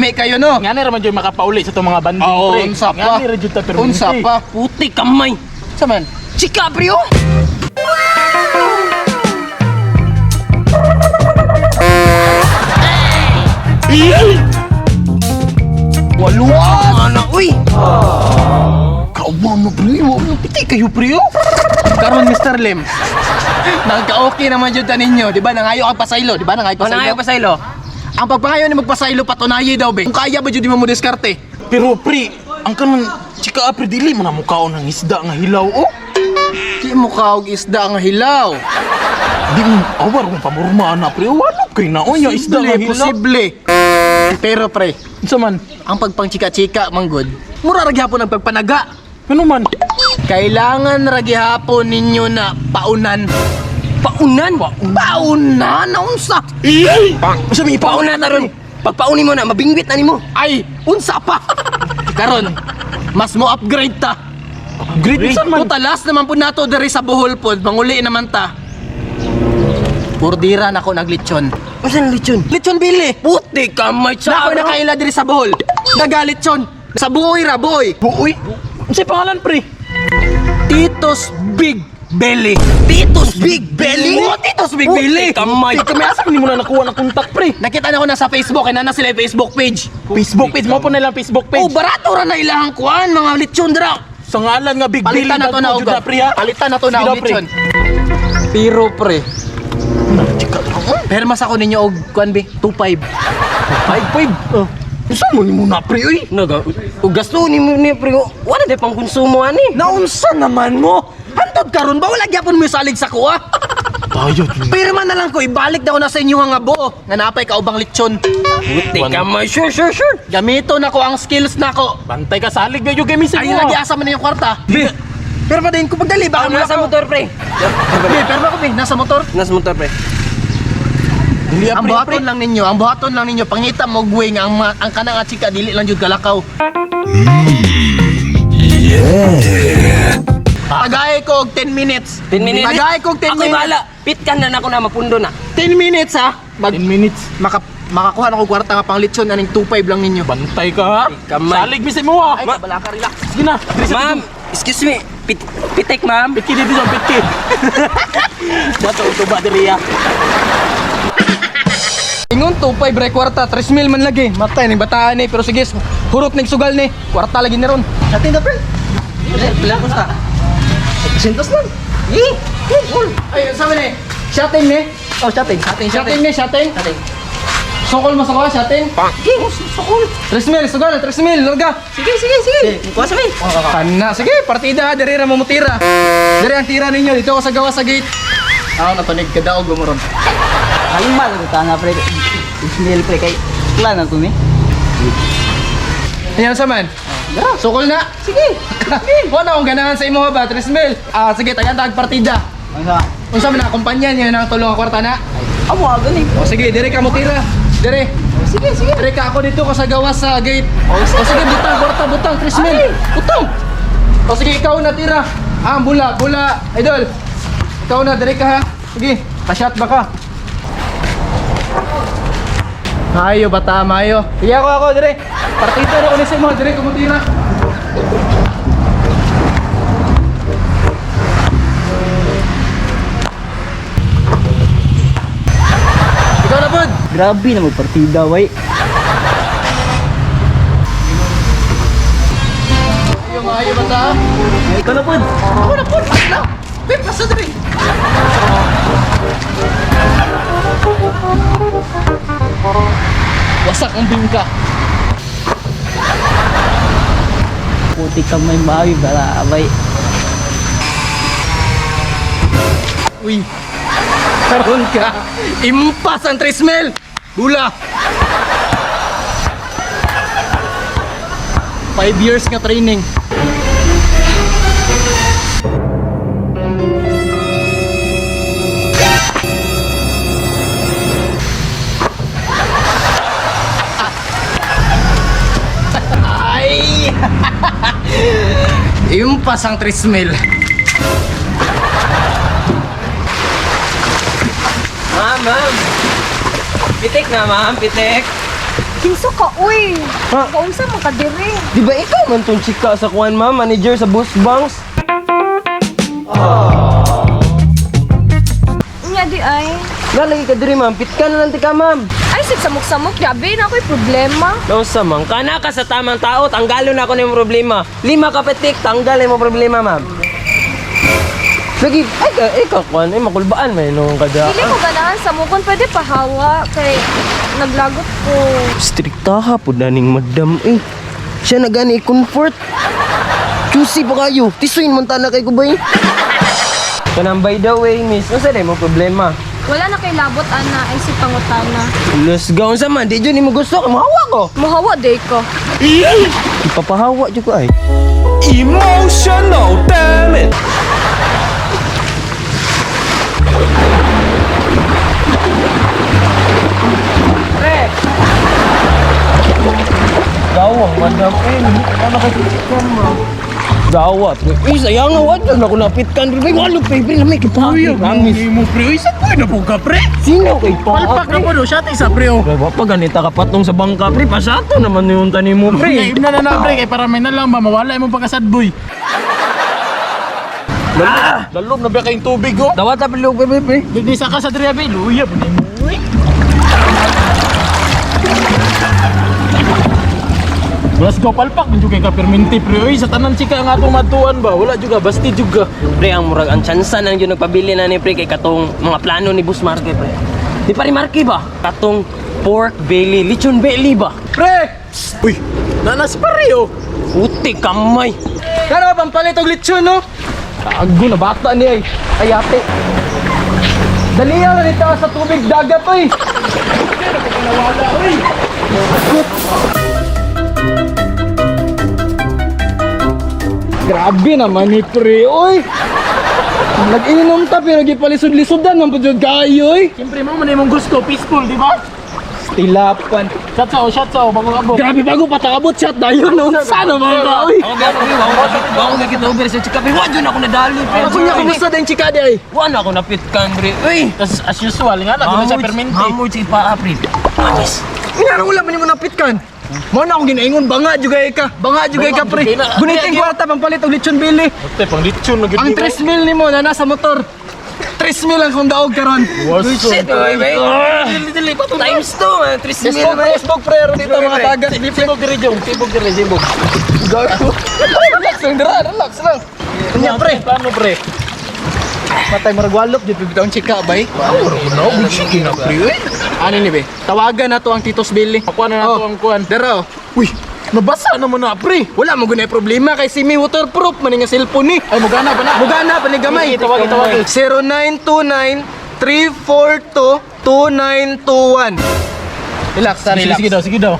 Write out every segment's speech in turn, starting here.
Lami kayo no. Nga na raman jud makapauli sa itong mga banding, Oo, pre. unsa pa. Nga ni ra jud ta permanente. Unsa pa. Puti kamay. Sa man? Chika, pre, oh! Walo. Ana, uy! Kawa mo pre, wa mo piti kayo pre oh. Karon Mr. Lim. Nagka-okay naman jud ta ninyo, di ba? Nangayo kag pasaylo, di ba? Nangayo O, pasaylo. nangayo pa sa ilo. Ang pagpangayo ni magpasaylo patunayi daw be. Kung kaya ba jud di mo mo diskarte? Pero pre, ang kanang chika pre dili man na mukaon ng isda nga hilaw oh. Di mo kaog isda ang hilaw. Di mo awar kung pamurma na pre. Walo kay na oy isda nga hilaw. Posible. Pero pre, Unsa man? ang pagpangchika-chika manggod, mura ra gyapon ang pagpanaga. Ano man? Kailangan ra gihapon ninyo na paunan. Paunan! Paunan unsa? Unsa may ipauna Pauna na ron. Pagpauni mo na, mabingwit na nimo. Ay, unsa pa? Karon, mas mo upgrade ta. Upgrade unsa man? Puta, last naman po nato diri sa Bohol pod, manguli naman ta. Bordira na ako naglitsyon. Unsa na lechon? Lechon bili. Puti kamay, Na ako tsara. nakaila diri sa Bohol. Nagalitson. Sa buoy ra, buoy. Buoy. Unsa pangalan pre? Tito's Big Belly. Tito's Big Belly? Oh, Tito's Big Puti Belly. kamay. Kami asa man nimo na nakuha na contact pre? Nakita na ko na sa Facebook, kay na sila yung Facebook page. Facebook page mo po na lang Facebook page. Oh, barato ra na ilahang kuan mga lechon dra. Sa ngalan nga Big Billy Palitan na to na dagko og jud na pre ha. Palitan na to na Sige og na, pre. lechon. Pero pre, Chika permas ako ninyo og kuan be, 25. 5-5. Oh. Unsa mo nimo na pre oy? Naga, o gasto ni mo ni pre. Wala day pang konsumo ani. Naunsa naman mo? Hantod karon ba wala gyapon mo salig sa kuha? Tayo jud. Pirma na lang ko ibalik daw na sa inyo nga buo nga napay kaubang lechon. Puti kamay, sure, sure, sure. Gamito na ko ang skills nako. Bantay ka salig ba yung gamit sa Ay lagi asa man yung kwarta. Be, Pero pa din ko pagdali baka Ah, nasa mo motor, pre. Be, pero ko be, nasa motor. Nasa motor, pre. Dili Ang pre, pre. buhaton lang ninyo, ang buhaton lang ninyo pangita mo og way nga ang, ang kanang nga chika dili lang jud kalakaw. Yeah. Tagay ko og 10 minutes. 10 minutes. Tagay ko og 10 Ako'y minutes. bahala. Pit ka na nako na mapundo na. 10 minutes ha. Mag 10 minutes. makakuha na ko kwarta nga pang lechon aning 25 lang ninyo. Bantay ka ha. Kamay. Salig mi sa imo ha. Ay, kabala ka, relax. Sige na. Dili sa Ma'am, excuse me. Pitik, ma'am. Pitki dito sa pitki. Dato tuba diri ya. Ingon 25 re kwarta, 3 mil man lagi. Matay ning bataan ni pero sige, hurot ning sugal ni. Kwarta lagi ni ron. Atin da pre. Pila ko sa. 300 lang. Eh, cool. Ay, sabi ni. Shating ni. Oh, chatting. Shating, shating ni, shating. Chatting. Sukol mo sa ko, shating. Sige, sukol. 3 mil, sugal, 3 mil, larga. Sige, sige, sige. Kuha sa mi. Kana, sige, partida, diri ra mo mutira. Diri ang tira ninyo dito ako sa gawa sa gate. Ako natunig ka daog gumuron. Kalma lang ta nga pre. Ismail pre kay plan na to ni. Ayan sa man. Sukol na. Sige. Wala akong ganahan sa imo ba, 3 mil. Ah, sige, tagan tag partida. Unsa? Unsa man na kumpanya niya nang tulong ang kwarta na? Amo gani. O sige, dire ka mo tira. Dire. Sige, sige. Dire ka ako dito ko sa gawas sa gate. O sige, butang kwarta, butang 3 mil. Butang. O sige, ikaw na tira. Ah, bula, bula, idol. Ikaw na, dire ka ha. Sige, pa-shot ba ka? Mayo bata, mayo. Sige ako ako, dire. Partida na ko ni Simo, dire ko mo tira. Ikaw na, Bud. Grabe na magpartida way. Mayo, mayo bata. Ikaw na pod. Ako na po, pasla. Be, pasa dire. Wasak ang bingka. Puti ka may maayo bara abay. Uy. Karon ka. Impas ang trismel. Bula. 5 years nga training. Ay! Impas ang trismel. Ma'am, ma'am. Pitik na, ma'am. Pitik. Kinsa ka, uy. Ha? Kaunsa man ka diri? Di ba ikaw man tong chika sa kuan, ma'am? Manager sa Boss Banks? Unya di ay. Nalagi ka diri, ma'am. Pit ka na lang ti ka, ma'am. Ay, sig samok-samok, grabe na ako'y problema. Nausa man, kana ka sa tamang tao, tanggalon na ako ng problema. 5 ka petik, tanggal mo problema, ma'am. Lagi, ay ka, ay ka, kuan, ay makulbaan may nung kada. Dili ko ganahan sa mukon, pwede pahawa kay naglagot ko. Strikta ha po na ning madam eh. Siya na gani i-comfort. Choosy pa kayo. Tisuin man tana kay kubay. Kanang by the way, miss, unsa day mo problema? Wala na kay labot ana ay si pangutana. Let's go unsa man, di jud nimo gusto kay mohawa ko. Muhawa day ko. Ipapahawa jud ko ay. Emotional damage. Gawang madam eh, ano kay chicken mo? Gawat. Uy, sayang nga wad na ako napitkan. May walo pa, pre, lamay kay pa. Uy, ang mo pre. Uy, saan po na po ka pre? Sino kay pa? Palpak na po do, siya sa pre oh. Pre, pa ganita ka patong sa bangka, pre. Pasato naman yung tanim mo, pre. Pre, na na na pre, kay para may na lang ba mawala imong pagkasadboy. Lalom na ba kayong tubig oh? Dawat ta pre, pre, pre. Di sa ka sa diri be, luya po nimo. Uy. Let's go palpak jud kay ka perminti pre. Uy, sa tanan chika ang atong matuan ba? Wala juga basti juga. Pre, ang murag ang tsansa nang yun nagpabili na ni pre kay katong mga plano ni Boss Marke, pre. Di pa rin Marke ba? Katong pork belly, lechon belly ba? Pre! Uy, nana si pare oh. Puti kamay. Kano pampalit og lechon no? Tago na bata ni ay. Ay ate. Dali na nito sa tubig dagat oy. Grabe naman ni pre, oy. Nag-inom ta pero gipalisod-lisodan man pud jud kaayo oy. Siyempre mo man imong gusto, peaceful, di ba? Tilapan. Shot sa oh, shot sa oh, bago abot. Grabe bago patakabot shot dayon no. Sana mga ka oy. Ako gano'n, pre. Ako gakita over sa chika, pre. Wa dyan ako nadali, pre. Ako niya kumusta din chika di ay. Wa na ako napitkan, pre. Uy! Tas as usual nga na sa perminti. Hamoy si paa, pre. Amis. Inarang wala man nimo napitkan. Mo na akong ginaingon banga jugay ka. Banga jugay ka pre. Guniting kwarta pampalit og lechon bili. Ate, pang lechon na gid. Ang 3 mil nimo na nasa motor. 3 mil ang kong daog karon. Shit, oy, bay. Times 2, man. 3 mil, Facebook, man. Facebook pre, ron dito mga taga. Sibog diri jong, sibog diri sibog. Gago. Relax lang dira, relax lang. Unya pre, Plano pre. patay murag walop jud bitaw chika bay. No, good chicken na pre. Uy. Ano ni be? Tawagan na to ang Titos Billy. Kuan na nato ang kuan. Dara oh. Uy, nabasa naman na pre. Wala mo gunay problema kay si mi waterproof man nga cellphone ni. Ay mugana ba na? Mugana pa ni gamay. Sige, tawagi, tawagi. 0929 342 2921. Relax, Sige, relax. sige daw, sige daw.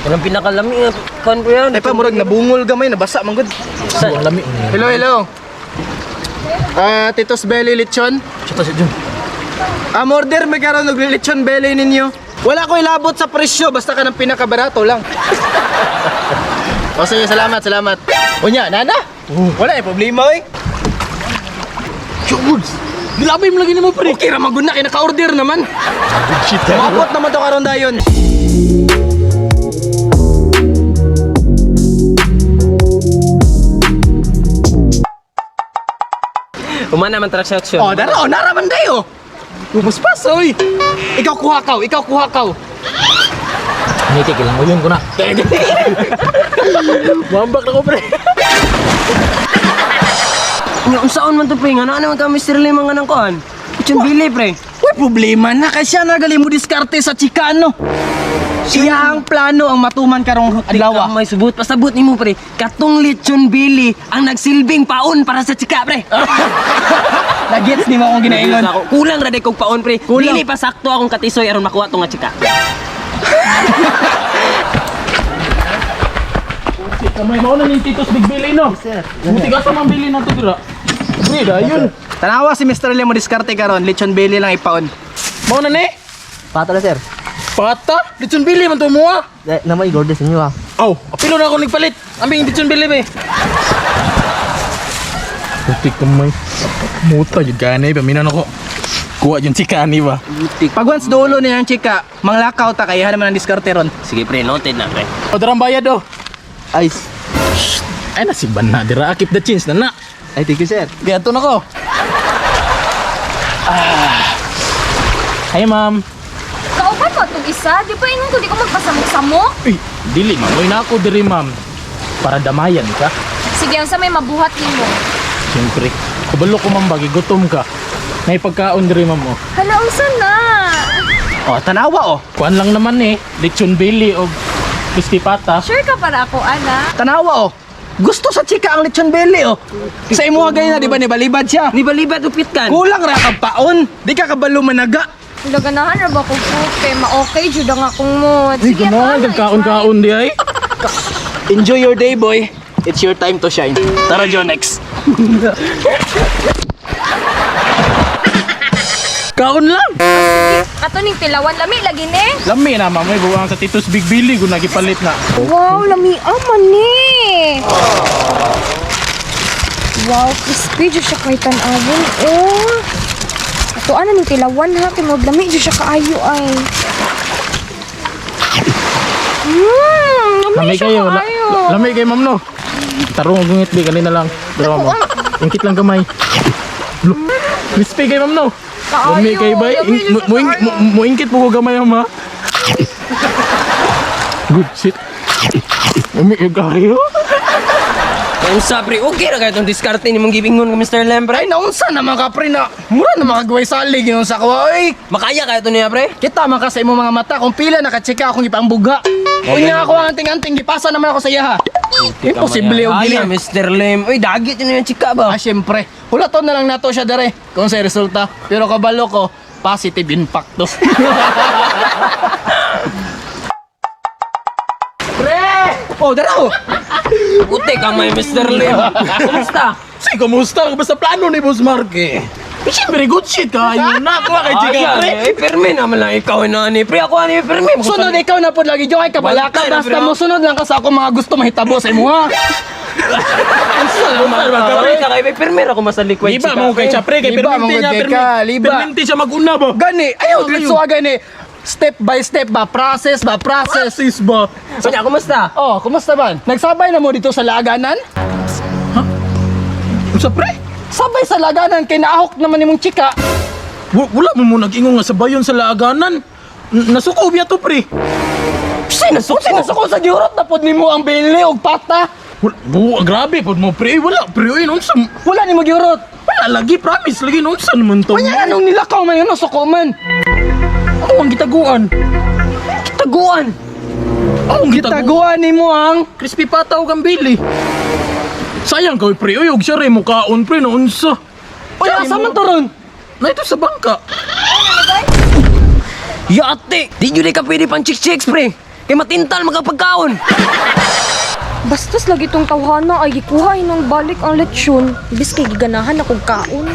Walang pinakalami nga kan pre yan. Ay pa murag nabungol gamay nabasa man gud. Sa- Lami. Hello, hello. Ah, Titos Belly Lechon. Chata siya jong. Ah, order may karon og lechon belly ninyo. Wala ko ilabot sa presyo, basta ka ng pinakabarato lang. O sige, salamat, salamat. Unya, nana. Wala eh problema oy. George. Grabe mo lagi nimo pre. Okay ra maguna kay naka-order naman. Good shit. Maabot naman to karon dayon. Humana man transaction. Oh, dara, oh, nara man dayo. Pumaspas oy. Ikaw kuha kaw, ikaw kuha kaw. Ngiti kilang uyon ko na. Mambak na ko pre. Nga, unsaon man to pre? Nga na naman ka Mr. Lim nga nang kuan. Lechon belly, pre. Uy, problema na kay siya nagali mo diskarte sa Chicano. Siya ang plano ang matuman karong adlaw. May subot pasabot nimo pre. Katong lechon belly ang nagsilbing paon para sa chika pre. Nagets ni mo akong ginaingon. Ako, kulang ra day kog paon pre. Kulang. Dili pa sakto akong katisoy aron makuha tong nga chika. Kamay mao na ni Titos Big Billy no. Sir. Buti ka sa mang Billy na to dira. Pre, dayon. Tanawa si Mr. Lim mo diskarte karon, lechon belly lang ipaon. Mao na ni. Pata na, sir. Pata, lechon Billy man to mo ah. Eh, naman i-order sa inyo, ah. Aw, apilo na ako nagpalit. Aming lechon Billy be. Puti kamay. Muta jud gani paminan ako. Kuha yung chika ni ba? Pag once dulo niya ang chika, manglakaw ta kay naman ang diskarte ron. Sige pre, noted na pre. O darang bayad oh. Ay, Ay nasiban na dira. Keep the change na na. ay, thank you, sir. Kaya na ko. Ah. Hi ma'am. Kauban mo itong isa? Di ba ingon ko di ko magpasamok-samok? Uy, dili ma'am. Uy na ako diri ma'am. Para damayan ka. Sige, unsa may mabuhat nimo? Siyempre. Kabalo ko ma'am bagi gutom ka. May pagkaon diri ma'am oh. Hala, unsa na? Oh, tanawa oh. Kuan lang naman eh. Lechon belly o crispy pata. Sure ka para ako, ana? Tanawa oh. Gusto sa chika ang lechon belly oh. Sa imuha gani na di ba nibalibad siya. Nibalibat upit kan. Kulang ra kag paon. Di ka kabalo managa. Hala, ganahan ra ba ko food? Kay ma-okay jud ang akong mood. Uy, Sige, ganahan. ato, ana, Kaon-kaon di ay. Enjoy your day, boy. It's your time to shine. Tara, Jonex. Kaon lang. Ato ning tilawan lami lagi ni. Lami na ma'am. May buwang sa Titos Big Billy kung nagipalit na. Wow, lami man ni. Wow, crispy jud siya kay tan-awon. Oh. Ato ana ning tilawan ha kay mag lami jud siya kaayo ay. Lami Lami siya kayo. kaayo. Lami kayo ma'am no. Tarong gungit bi kanina lang. Dalawa mo. Ingkit lang gamay. Lo, Crispy kay ma'am no. Kaayo, Lami kay bay. lami jud siya kaayo. Muingkit po ko gamay ma'am ha. Good shit. Lami kayo kayo. Unsa pre, okay ra kayo tong diskarte ni mong gibingon ka Mr. Lem pre. Ay, naunsa naman ka pre na. Mura na makagaway sa alig yun sa kawa. Oy, Makaya kayo to niya pre. kita man ka sa imong mga mata kung pila nakachika akong ipambuga. Unya ako ang anting-anting gipasa naman ako sa iya ha. Imposible og dili. Ay, Mr. Lem. Uy, dagit yun yung chika ba? Ah, syempre. Hulaton na lang nato siya dere kung sa resulta. Pero kabalo ko, positive impact to. Pre! Oh, dara oh. Ute ka may Mr. Lem. Kumusta? Say, kumusta? Basta plano ni Boss Mark eh. Siyempre, good shit kayo na. Kuha kay chika pre. Ay, permi naman lang ikaw na ni pre. Ako ani permi. Sunod ikaw na pod lagi jo ay kabala ka Bantay na, basta pre. mo sunod lang ka sa ako mga gusto mahitabo sa imuha. Pre, kay permi ra ko masalikway Liba mo kay siya pre, kay Liba, perminti mo niya, kay ka, liba. Perminti siya mag-una ba? Gani, ayaw diretso gani. Step by step ba, process ba, process. Sis ba? Sonya, kumusta? Oh, kumusta man? Nagsabay na mo dito sa laaganan? Unsa pre? Sabay sa laganan kay naahok naman nimong chika. Wala mo mo nag-ingon nga sa bayon sa laaganan. Nasuko biya to pre. Sino suko sa giurot na pod nimo ang bili og pata? Wala, grabe pod mo pre. Wala pre, oy unsa? Wala nimo giurot. Wala lagi promise lagi unsa naman to. Unya anong nilakaw man yun, suko man. Ako ang gitaguan. Taguan. Ako ang gitaguan. Gitaguan nimo ang Crispy pata og ang bili. Sayang kay pre, oy og siya re mukaon pre no unsa. Uy, asa man to ron? Na ito sa bangka. Yate! Di nyo ka pwede pang chicks-chicks, pre. Kay matintal magkapagkaon. Bastos lagi tong tawhana ay gikuha inong balik ang lechon. Bis kay giganahan akong kaon.